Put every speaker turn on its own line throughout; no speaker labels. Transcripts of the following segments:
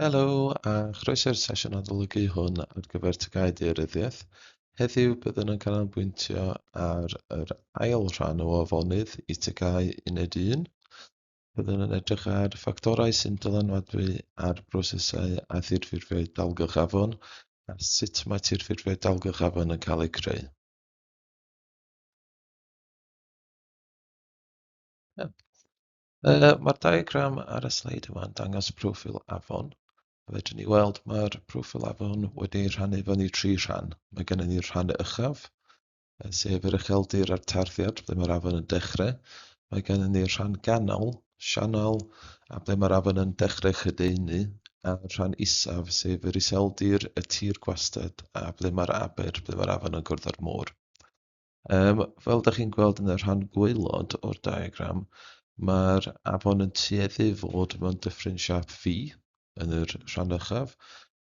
Helo a chroeso i'r sesiwn adolygu hwn ar gyfer TGAU Daearyddiaeth. Heddiw byddwn yn canolbwyntio ar yr ail rhan o afonydd i TGAU Uned 1. Byddwn yn edrych ar ffactorau sy'n dylanwadu ar brosesau a thirffurfiau dalgylch afon a sut mae tirffurfiau dalgylch afon yn cael eu creu. Yeah. Mae'r diagram ar y sleid yma yn dangos proffil afon. Fedrwn ni weld mae'r proffil afon wedi ei rhannu fewn i tri rhan. Mae gennym ni'r rhan uchaf, sef yr ucheldir a'r tarddiad, ble mae'r afon yn dechrau. Mae gennym ni'r rhan ganol, sianel, a ble mae'r afon yn dechrau lledaenu, a'r rhan isaf, sef yr iseldir, y tir gwastad, a ble mae'r aber, ble mae'r afon yn cwrdd â'r môr. Fel dych chi'n gweld yn y rhan gwaelod o'r diagram, mae'r afon yn tueddu fod mewn dyffryn siâp V yn yr rhan uchaf.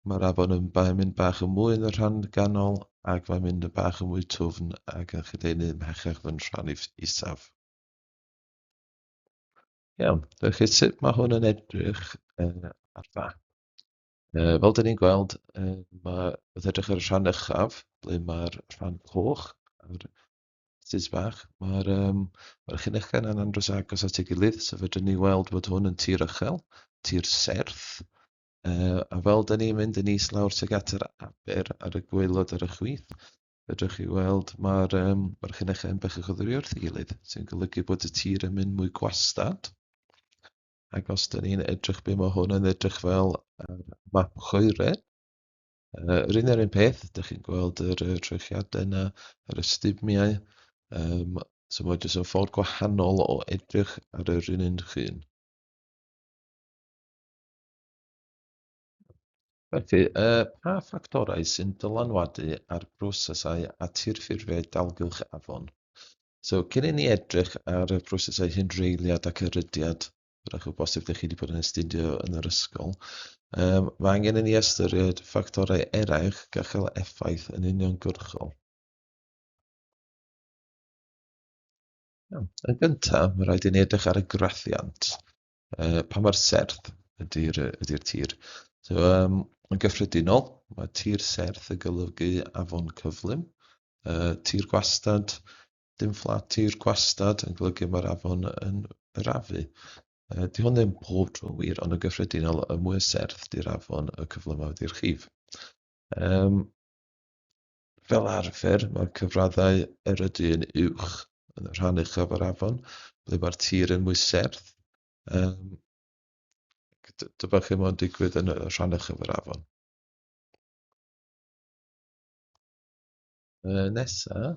Mae'r afon yn mynd bach yn mwy yn y rhan ganol ac mae'n mynd yn bach yn mwy twfn ac yn lledaenu ymhellach yn rhan isaf. Iawn, felly sut mae hwn yn edrych ar fap? Fel dyn ni'n gweld, mae, wrth edrych ar y rhan uchaf, ble mae'r rhan coch a'r sys bach, mae'r um, mae llinellau yna'n andros agos at ei gilydd, so fedrwn ni weld bod hwn yn tir uchel, tir serth, a fel dyn ni'n mynd yn is lawr tuag at yr aber ar y gwaelod ar y chwith, fedrwch chi weld mae'r um, mae llinellau yn bellach oddi wrth ei gilydd, sy'n golygu bod y tir yn mynd mwy gwastad. Ac os dyn ni'n edrych be mae hwn yn edrych fel ar map lloeren, yr un yr un peth, dych chi'n gweld yr troelliadau yna, yr ystumiau, so mae jyst yn ffordd gwahanol o edrych ar yr un un llun. Felly, pa ffactorau sy'n dylanwadu ar brosesau a tirffurfiau dalgylch afon? So, cyn i ni edrych ar y prosesau hindreuliad ac erydiad, wrach o bosib ydych chi wedi bod yn astudio yn yr ysgol, mae angen i ni ystyried ffactorau eraill gall cael effaith yn uniongyrchol. Iawn. Yn gyntaf, mae rhaid i ni edrych ar y grathiant. Pa mor serth ydy'r ydy tir. So, yn gyffredinol, mae tir serth yn golygu afon cyflym. Tir gwastad, dim fflat, tir gwastad yn golygu mae'r afon yn arafu. Di hwn ddim pob tro wir, ond yn gyffredinol, y mwy serth di'r afon, y cyflymaf ydy'r llif. Fel arfer, mae'r cyfraddau erydu yn uwch yn y rhan uchaf o'r afon, ble mae'r tir yn mwy serth. Dyma lle mae'n digwydd yn y rhan uchaf o'r afon. Nesa,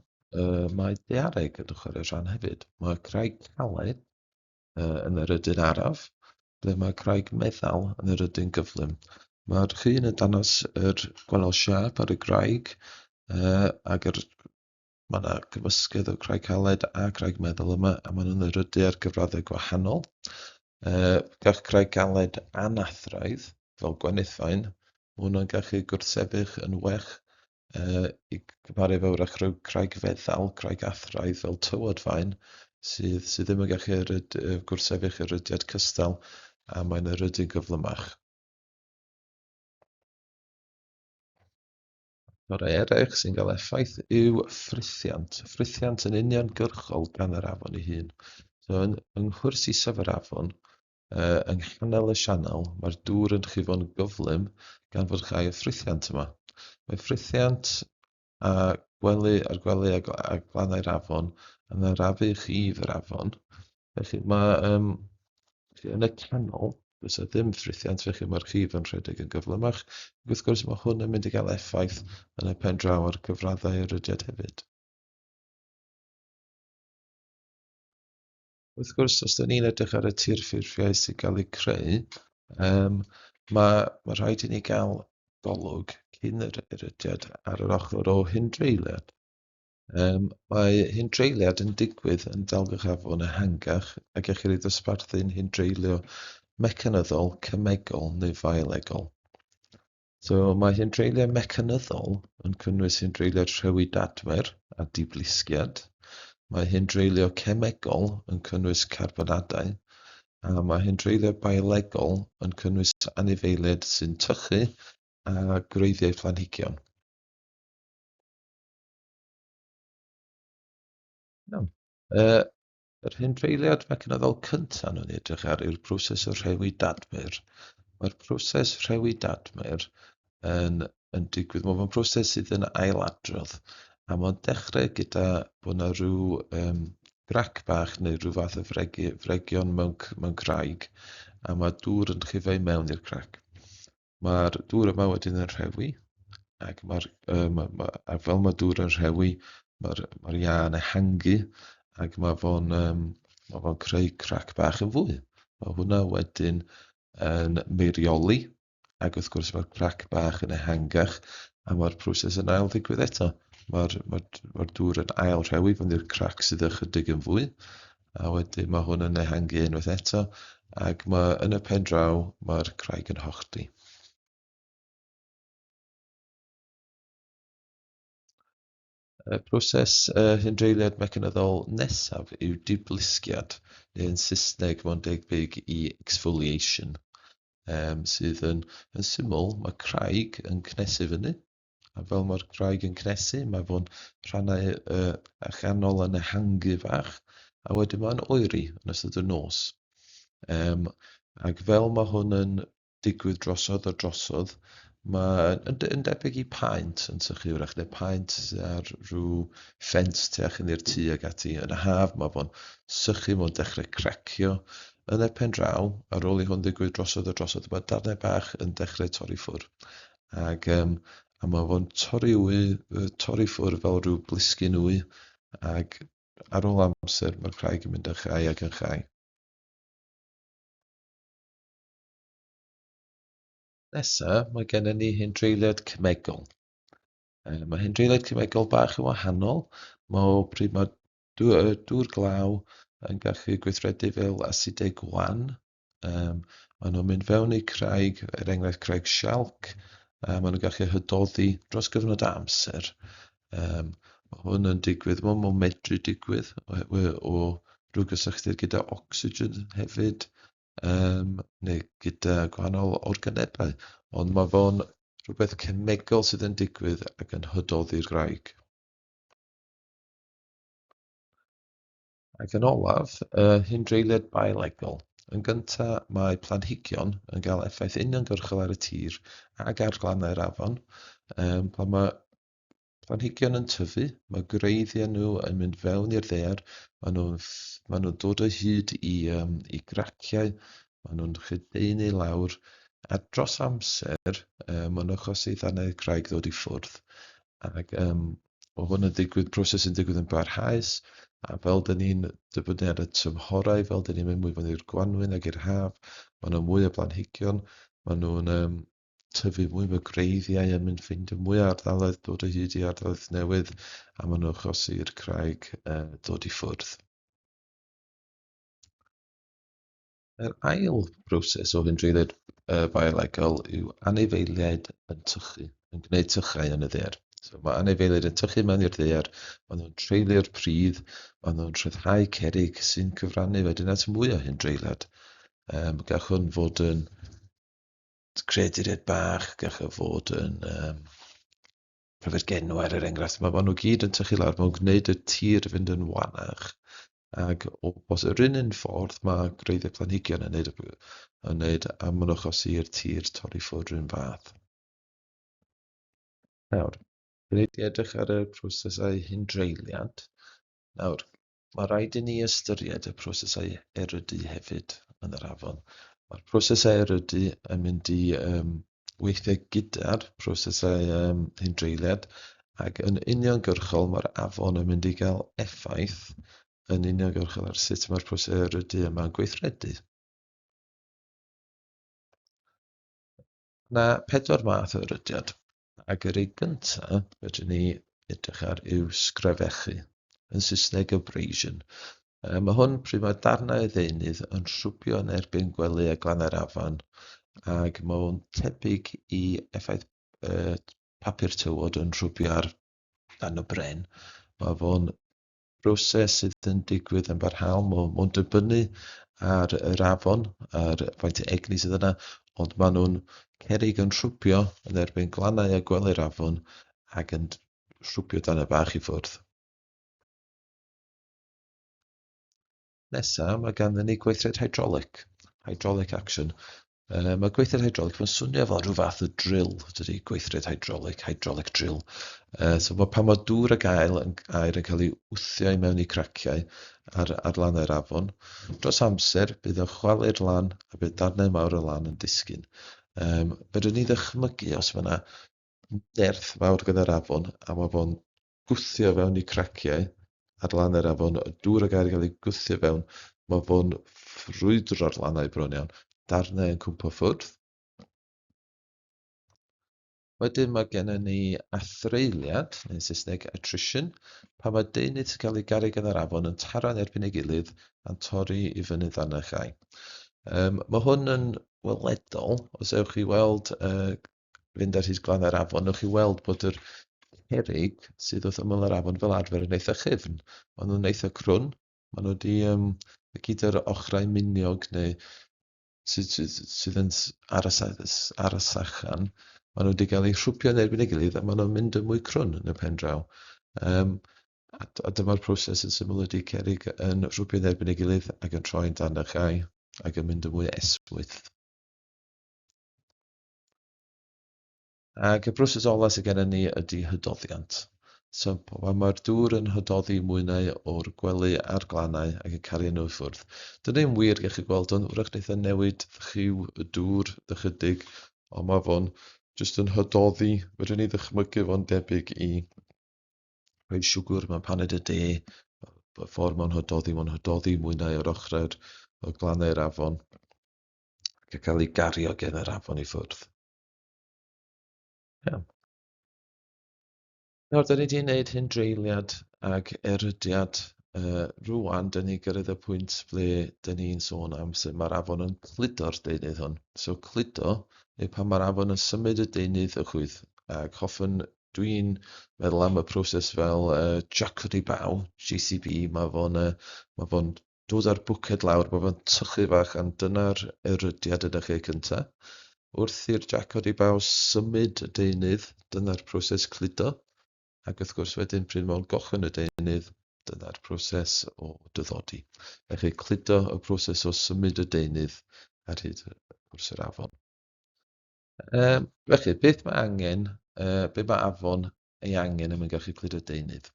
mae daeareg yn chwarae rhan hefyd. Mae craig caled yn yr ydyn araf, ble mae craig meddal yn yr ydyn gyflym. Mae'r llun yn dangos yr gwahanol siâp ar y graig, ac yr, mae yna gymysgedd o craig caled a craig meddal yma, a maen nhw'n erydu ar gyfraddau gwahanol. Gall craig galed anathraidd, fel gwenithfaen, mae hwnna'n gallu gwrthsefyll yn well i gymharu efo wrach rhyw craig feddal, craig athraidd fel tywod faen, sydd, sydd ddim yn gallu eryd, gwrthsefyll erydiad cystal a mae'n erydu'n gyflymach. Ffactorau eraill sy'n cael effaith yw ffrithiant. Ffrithiant yn uniongyrchol gan yr afon ei hun. So, yn, yng nghwrs isaf yr afon, yng nghanol y sianel, mae'r dŵr yn llifo'n gyflym gan fod llai o ffrithiant yma. Mae ffrithiant a gwely a'r gwely a, a glannau'r afon yn arafu llif yr afon. Felly mae yn y canol, does e ddim ffrithiant, felly mae'r llif yn rhedeg yn gyflymach. Ac wrth gwrs mae hwn yn mynd i gael effaith yn y pen draw ar gyfraddau erydiad hefyd. Wrth gwrs, os dyn ni'n edrych ar y tirffurfiau sy'n cael eu creu, mae, mae rhaid i ni gael golwg cyn yr erydiad ar yr ochr o hindreuliad. Mae hindreuliad yn digwydd yn dalgylch afon ehangach a gellir ei ddosbarthu'n hindreulio mecanyddol, cemegol neu fiolegol. So mae hindreuliau mecanyddol yn cynnwys hindreuliad rhewi dadmer a diblisgiad. Mae hindreulio cemegol yn cynnwys carbonadau, A mae hindreulio biolegol yn cynnwys anifeiliaid sy'n tychu a gwreiddiau planhigion. Iawn. Yr hindreuliad mecanyddol cyntaf nhw'n edrych ar yw'r proses o rhewi dadmer. Mae'r proses rhewi dadmer yn digwydd, mae'n proses sydd yn ailadrodd, a mae'n dechrau gyda bod yna rhyw grac bach neu rhyw fath o fregion mewn craig, a mae dŵr yn llifo i mewn i'r crac. Mae'r dŵr yma wedyn yn rhewi, ac a fel mae dŵr yn rhewi, mae'r iâ yn ehangu, ac mae fo'n creu crac bach yn fwy. Mae hwnna wedyn yn meirioli, ac wrth gwrs mae'r crac bach yn ehangach, a mae'r proses yn ail ddigwydd eto. Mae'r dŵr yn ail rhewi fynd i'r crac sydd ychydig yn fwy, a wedyn mae hwn yn ehangu unwaith eto, ac yn y pen draw mae'r craig yn hollti. Y proses hindreuliad mecanyddol nesaf yw diblisgiad, neu yn Saesneg mae'n debyg i exfoliation, sydd yn syml, mae craig yn cnesu fyny, a fel mae'r craig yn cnesu, mae fo'n rhannau allanol yn ehangu fach, a wedyn mae'n oeri yn ystod y nos. Ac fel mae hwn yn digwydd drosodd a drosodd, mae yn debyg i paent yn sychu wrach, neu paent ar rhyw ffens tu allan i'r tŷ ag ati. Yn y haf mae fo'n sychu, mae'n dechrau cracio. Yn y pen draw, ar ôl i hwn ddigwydd drosodd a drosodd, mae darnau bach yn dechrau torri ffwrdd. Ac mae fo'n torri ffwrdd fel rhyw blisgyn wy, ac ar ôl amser mae'r craig yn mynd yn chau ac yn chau. Nesa, mae gennym ni hindreuliad cemegol. Mae hindreuliad cemegol bach yn wahanol. Mae o pryd mae dŵr glaw yn gallu gweithredu fel asidau gwan. Maen nhw'n mynd fewn i craig, er enghraifft craig sialc, a maen nhw'n gallu hydoddi dros gyfnod o amser. Mae hwn yn digwydd, mae'n medru digwydd o rhyw gysylltiad gyda ocsigen hefyd, neu gyda gwahanol organebau, ond mae fo'n rhywbeth cemegol sydd yn digwydd ac yn hydoddi'r graig. Ac yn olaf, hindreuliad biolegol. Yn gyntaf, mae planhigion yn cael effaith uniongyrchol ar y tir ac ar glannau'r afon. Pan mae planhigion yn tyfu, mae gwreiddiau nhw yn mynd fewn i'r ddaear, maen nhw'n dod o hyd i graciau, maen nhw'n lledaenu lawr, a dros amser, maen nhw'n achosi ddarnau craig ddod i ffwrdd. Ac mae hwn yn digwydd, proses yn digwydd yn barhaus, a fel dyn ni'n dibynnu ar y tymhorau, fel dyn ni'n mynd mwy fyny i'r gwanwyn ag i'r haf, maen nhw'n mwy o blanhigion, maen nhw'n tyfu mwy, mae gwreiddiau yn mynd ffeindio mwy o ardaloedd, dod o hyd i ardaloedd newydd, a maen nhw'n achosi i'r craig dod i ffwrdd. Yr ail broses o hindreuliad biolegol yw anifeiliaid yn tychu, yn gwneud tychau yn y ddaear. So mae anifeiliaid yn tychu mewn i'r ddaear, maen nhw'n treulio'r pridd, maen nhw'n rhyddhau cerrig sy'n cyfrannu wedyn at mwy o hindreuliad. Gall hwn fod yn creaduriaid bach, gall o fod yn pryfed genwair, er enghraifft. Mae nhw gyd yn tychu lawr, maen nhw'n gwneud y tir fynd yn wanach. Ac o bos yr un ffordd mae gwreiddiau planhigion yn neud, a maen nhw'n achosi i'r tir torri ffwrdd rhywun fath. Nawr, dyn ni wedi edrych ar y prosesau hindreuliad. Nawr, mae rhaid i ni ystyried y prosesau erydu hefyd yn yr afon. Mae'r prosesau erydu yn mynd i weithio gyda'r prosesau hindreuliad, ac yn uniongyrchol mae'r afon yn mynd i gael effaith yn uniongyrchol ar sut mae'r prosesau erydu yma'n gweithredu. Yna 4 math o erydiad, ac yr un gyntaf fedrwn ni edrych ar yw sgrafechu, yn Saesneg abrasion. Mae hwn pryd mae darnau o ddeunydd yn rhwbio yn erbyn gwely a glannau'r afon, ac mae hwn tebyg i effaith papur tywod yn rhwbio ar dan o bren. Mae fo'n Broses sydd yn digwydd yn barhaol, mae'n ma dibynnu ar yr afon, ar faint o egni sydd yna, ond maen nhw'n cerrig yn rhwbio yn erbyn glannau a gwely'r afon ac yn rhwbio dan y bach i ffwrdd. Nesa, mae ganddyn ni gweithred hydraulic, hydraulic action. Mae gweithred hydraulic, mae'n swnio fel rhyw fath o drill, dydy, gweithred hydraulic, hydraulic drill. So mae pan mae dŵr ag aer yn, aer yn cael ei wthio i mewn i craciau ar lannau'r afon, dros amser bydd yn chwalu'r lan a bydd darnau mawr o lan yn disgyn. Fedrwn ni ddychmygu os mae yna nerth mawr gyda'r afon a mae fo'n gwthio fewn i craciau ar lan yr afon, y dŵr ag aer yn cael ei gwthio fewn, mae fo'n ffrwydro'r lannau bron iawn, darnau yn cwmpo ffwrdd. Wedyn mae gennym ni athreuliad, neu'n Saesneg attrition, pan mae deunydd sy'n cael ei garu gan yr afon yn taro yn erbyn ei gilydd a'n torri i fyny ddarnau llai. Mae hwn yn weledol, os ewch chi weld fynd ar hyd glannau'r afon, newch chi weld bod yr cerrig sydd wrth ymyl yr afon fel arfer yn eitha chyfn. Maen nhw'n eitha crwn, maen nhw wedi gyd yr ochrau miniog neu sydd, sydd, sydd yn ar y sachan, maen nhw wedi cael eu rhwbio yn erbyn ei gilydd a maen nhw'n mynd yn mwy crwn yn y pen draw. A dyma'r proses yn syml ydy cerrig yn rhwbio yn erbyn ei gilydd ac yn troi'n darnau llai ac yn mynd yn mwy esmwyth. Ac y broses ola sydd gennym ni ydy hydoddiant. So pan mae'r dŵr yn hydoddi mwynau o'r gwely a'r glannau ac yn cario nhw i ffwrdd. Dyna ddim wir gallu gweld hwn, wrach wneith o newid lliw y dŵr ychydig, ond mae fo'n jyst yn hydoddi, fedrwn ni ddychmygu fo'n debyg i rhoi siwgr mewn paned y de, y ffordd mae'n hydoddi, mae'n hydoddi mwynau o'r ochrau'r o glannau'r afon ac yn cael ei gario gen yr afon i ffwrdd. Iawn. Nawr, da ni wedi gwneud hyn dreuliad ag erydiad. Rwan, da ni gyrraedd y pwynt ble da ni'n sôn am sut mae'r afon yn cludo'r deunydd hwn. So, cludo yw pan mae'r afon yn symud y deunydd y chwyth. Ac hoffwn dwi'n meddwl am y proses fel Jac o Baw, JCB, mae fo'n ma fo dod â'r bwced lawr, mae fe'n tychu fach, ond dyna'r erydiad yn y lle cyntaf. Wrth i'r jac odi baw symud y deunydd, dyna'r proses cludo. Ac wrth gwrs wedyn pryd mae'n gochwyn y deunydd, dyna'r proses o dyddodi. Felly cludo y proses o symud y deunydd ar hyd cwrs yr afon. Felly, beth mae angen, beth mae afon ei angen er mwyn gallu cludo deunydd?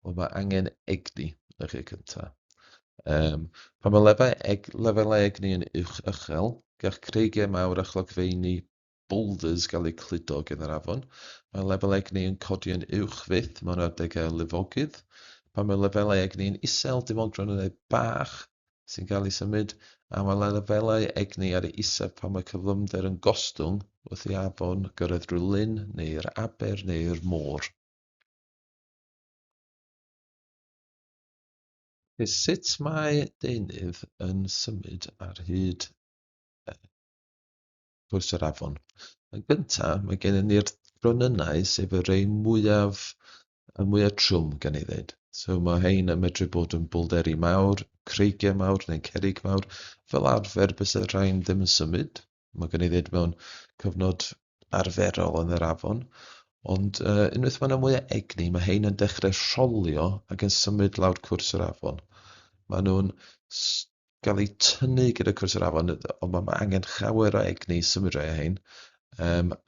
Wel, mae angen egni yn y lle cyntaf. Pan mae lefelau, lefelau egni yn uwch uchel, gall creigiau mawr a chlogfeini boulders gael eu cludo gan yr afon. Mae lefel egni yn codi yn uwch fyth mewn adegau lifogydd. Pan mae lefelau egni yn isel, dim ond gronynnau bach sy'n cael ei symud, a mae lefelau egni ar ei isaf pan mae cyflymder yn gostwng wrth i afon gyrraedd drwy lyn neu'r aber neu'r môr. Sut mae deunydd yn symud ar hyd cwrs yr afon? Yn gyntaf, mae gennym ni'r gronynnau, sef y rei mwyaf, y mwyaf trwm, gan ei ddweud. So mae hein yn medru bod yn bwlderi mawr, creigiau mawr neu cerrig mawr. Fel arfer, bysa'r rhain ddim yn symud. Mae gen i ddweud mewn cyfnod arferol yn yr afon. Ond unwaith mae yna mwy o egni, mae hein yn dechrau rholio ac yn symud lawr cwrs yr afon. Maen nhw'n gael eu tynnu gyda cwrs yr afon, ond mae angen llawer o egni i symud rhai o hein.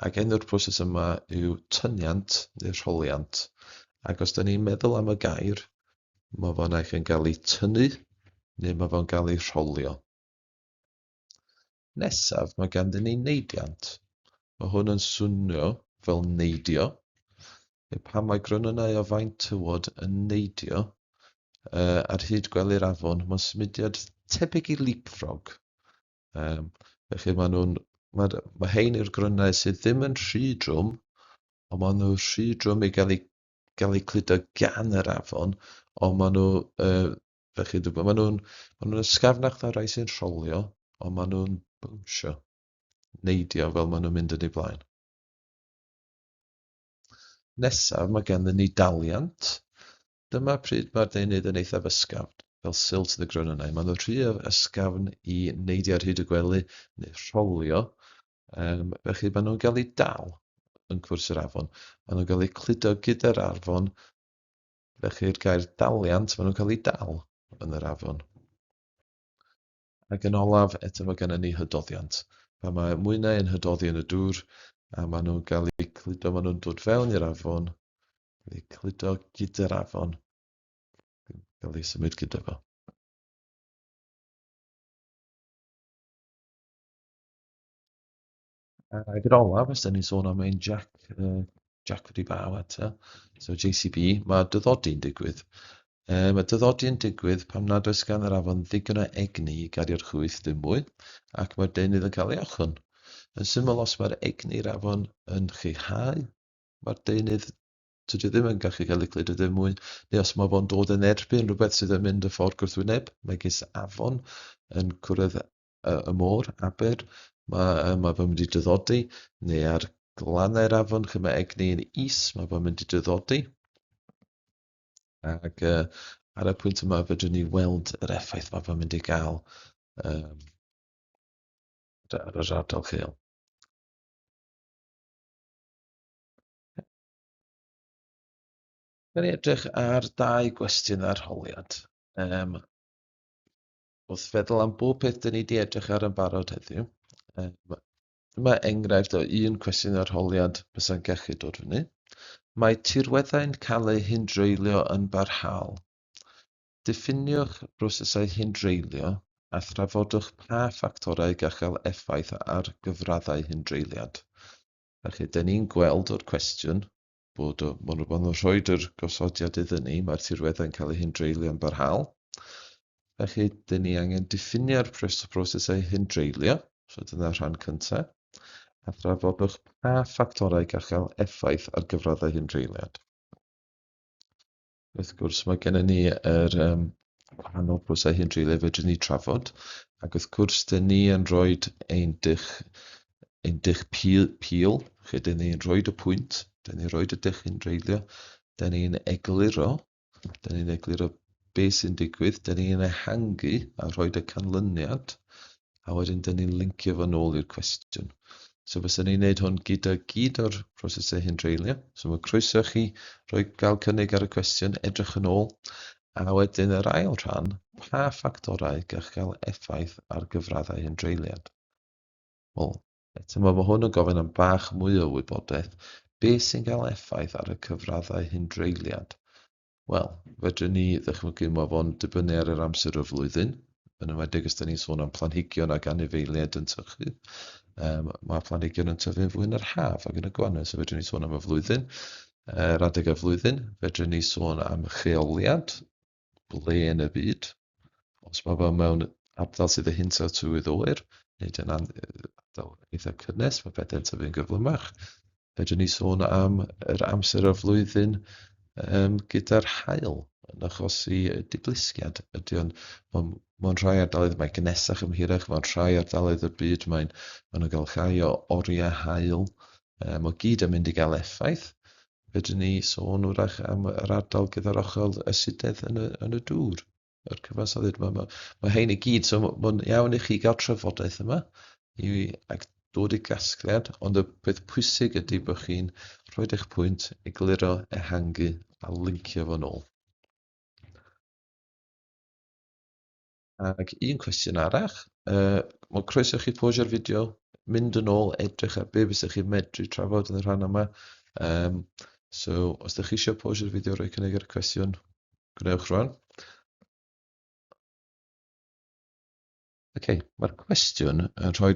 Ac enw'r proses yma yw tyniant neu rholiant. Ac os da ni'n meddwl am y gair, mae fo'n eich yn cael ei tynnu neu mae fo'n cael ei rholio. Nesaf, mae ganddyn ni neidiant. Mae hwn yn swnio fel neidio. Neu pan mae gronynnau o faint tywod yn neidio ar hyd gwely'r afon, mae'n symudiad tebyg i leapfrog. Felly maen nhw'n, mae, mae hein yw'r gronynnau sydd ddim yn rhy drwm, ond maen nhw rhy drwm i gael eu, gael eu cludo gan yr afon, ond maen nhw, felly maen nhw'n, maen nhw'n ysgafnach na rai sy'n rholio, ond maen nhw'n bwnsio, neidio fel maen nhw'n mynd yn eu blaen. Nesaf, mae ganddyn ni daliant. Dyma pryd mae'r deunydd yn eithaf ysgafn, fel silt yn y gronynnau. Maen nhw'n rhy ysgafn i neidio ar hyd y gwely neu rholio, felly maen nhw'n cael eu dal yn cwrs yr afon. Maen nhw'n cael eu cludo gyda'r afon, felly'r gair daliant, maen nhw'n cael eu dal yn yr afon. Ac yn olaf, eto mae gennym ni hydoddiant. Pan mae mwynau yn hydoddi yn y dŵr, a maen nhw'n cael eu cludo, maen nhw'n dod fewn i'r afon, cael eu cludo gyda'r afon, cael eu symud gyda fo. Ac yn olaf, os da ni'n sôn am ein Jack, Jack wedi baw eto, so JCB, mae dyddodi'n digwydd. Mae dyddodi'n digwydd pam nad oes gan yr afon ddigon o egni i gario'r chwyth dim mwy, ac mae'r deunydd yn cael ei ochwn. Yn syml, os mae'r egni'r afon yn lleihau, mae'r deunydd tydi o ddim yn gallu cael ei cludo dim mwy, neu os mae fo'n dod yn erbyn rhywbeth sydd yn mynd y ffordd gwrthwyneb, megis afon yn cwrdd y môr, aber, mae fo'n mynd i dyddodi, neu ar glannau'r afon lle mae egni yn is, mae fo'n mynd i dyddodi. Ac ar y pwynt yma, fedrwn ni weld yr effaith mae fo'n mynd i gael ar yr ardal lleol. Gan ni edrych ar dau gwestiwn arholiad. Wrth feddwl am bob peth dyn ni wedi edrych ar yn barod heddiw, dyma enghraifft o un cwestiwn arholiad bysa'n gallu dod fyny. Mae tirweddau'n cael eu hindreulio yn barhaol. Diffiniwch brosesau hindreulio a thrafodwch pa ffactorau gall gael effaith ar gyfraddau hindreuliad. Felly, dyn ni'n gweld o'r cwestiwn bod o, maen nhw'n rhoi yr gosodiad iddyn ni, mae'r tirweddau'n cael eu hindreulio'n barhaol. Felly, dyn ni angen diffinio'r prosesau hindreulio, so dyna'r rhan cyntaf, a thrafodwch pa ffactorau gall gael effaith ar gyfraddau hindreuliad. Wrth gwrs, mae gennym ni yr gwahanol brosesau hindreulio fedrwn ni trafod, ac wrth gwrs, dyn ni yn rhoi ein dull, ein dull pil, pil, lle dyn ni'n rhoi y pwynt, dyn ni'n rhoi y dull hindreulio, dyn ni'n egluro, dyn ni'n egluro beth sy'n digwydd, dyn ni'n ehangu a rhoi y canlyniad, a wedyn dyn ni'n lincio fo nôl i'r cwestiwn. So fysa ni'n neud hwn gyda gyd o'r prosesau hindreulio. So mae croeso chi roi gael cynnig ar y cwestiwn, edrych yn ôl, a wedyn yr ail rhan, pa ffactorau gall gael effaith ar gyfraddau hindreuliad? Wel, eto mae hwn yn gofyn am bach mwy o wybodaeth. Be sy'n cael effaith ar y cyfraddau hindreuliad? Wel, fedrwn ni ddychmygu mae fo'n dibynnu ar yr amser o'r flwyddyn, yn enwedig os da ni'n sôn am planhigion ac anifeiliaid yn tyfu. Mae planhigion yn tyfu'n fwy yn yr haf ac yn y gwanwyn, so fedrwn ni sôn am y flwyddyn, yr adeg y flwyddyn, fedrwn ni sôn am lleoliad, ble yn y byd. Os mae fe mewn ardal sydd y hinsawdd tywydd oer, neu dy'n ardal eitha cynnes, mae pethau'n tyfu'n gyflymach. Fedrwn ni sôn am yr amser o'r flwyddyn gyda'r haul yn achosi diblisgiad. Ydy o'n, mewn, mewn rhai ardaloedd mae'n gynnesach yn hirach, mewn rhai ardaloedd o'r byd mae'n, maen nhw'n cael llai o oriau haul. Mae gyd yn mynd i gael effaith. Fedrwn ni sôn wrach am yr ardal gyda'r ochr asidedd yn y, yn y dŵr. yr cyfansoddiad. Mae, mae, mae hein i gyd, so mae'n iawn i chi gael trafodaeth yma i, ac dod i gasgliad, ond y peth pwysig ydy bod chi'n rhoi eich pwynt, egluro, ehangu a lincio fo nôl. Ac un cwestiwn arall, mae croeso chi posio'r fideo, mynd yn ôl, edrych ar be fysa chi'n medru trafod yn y rhan yma. So, os ydych chi eisiau posio'r fideo, rhoi cynnig ar y cwestiwn, gwnewch rwan. Okay, mae'r cwestiwn yn rhoi,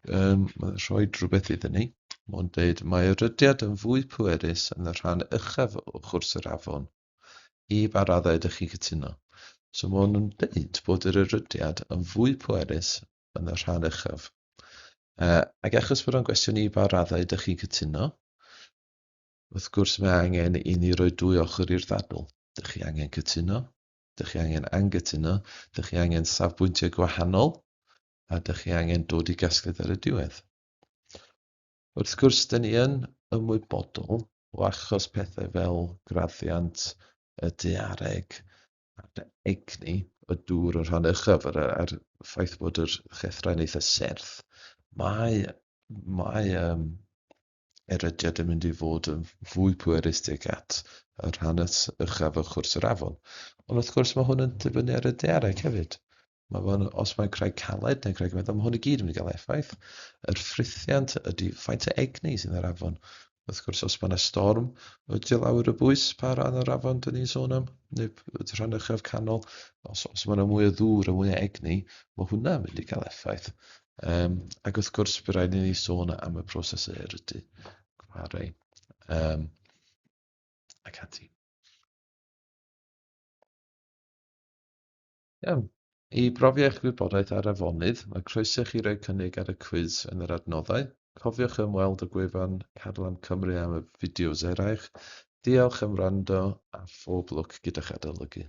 rhoi rhywbeth iddyn ni. Mae'n dweud, mae erydiad yn fwy pwerus yn y rhan uchaf o chwrs yr afon. I ba raddau ydych chi'n cytuno? So mae nhw'n dweud bod yr erydiad yn fwy pwerus yn y rhan uchaf. Ac achos bod o'n gwestiwn i ba raddau ydych chi'n cytuno, wrth gwrs mae angen i ni roi dwy ochr i'r ddadl. Dych chi angen cytuno, dych chi angen angytuno, dych chi angen safbwyntiau gwahanol, a dych chi angen dod i gasgliad ar y diwedd. Wrth gwrs, dyn ni yn ymwybodol o achos pethau fel graddiant, y daeareg a'r egni y dŵr yn rhan uchaf a'r, a'r ffaith bod yr llethrau'n eitha serth, mae, mae um, erydiad yn mynd i fod yn fwy pwerus tuag at y rhan uchaf o chwrs yr afon. Ond wrth gwrs mae hwn yn dibynnu ar y daeareg hefyd. Mae hwn, os mae'n craig caled neu craig meddal, mae hwn i gyd yn mynd i gael effaith. Yr ffrithiant ydy faint o egni sydd ar afon. Wrth gwrs, os mae yna storm, ydy lawr y bwys pa ran o'r afon dyn ni'n sôn am, neu rhan uchaf canol, os, os mae yna mwy o ddŵr a mwy o egni, mae hwnna'n mynd i gael effaith. Um, ac wrth gwrs, bydd rhaid i ni sôn am y proses o erydu, chwarae, um, ac ati. Iawn. I brofi eich gwybodaeth ar afonydd, mae croeso i chi roi cynnig ar y cwis yn yr adnoddau. Cofiwch ymweld â gwefan Carlam Cymru am y fideos eraill. Diolch am wrando a phob lwc gyda'ch adolygu.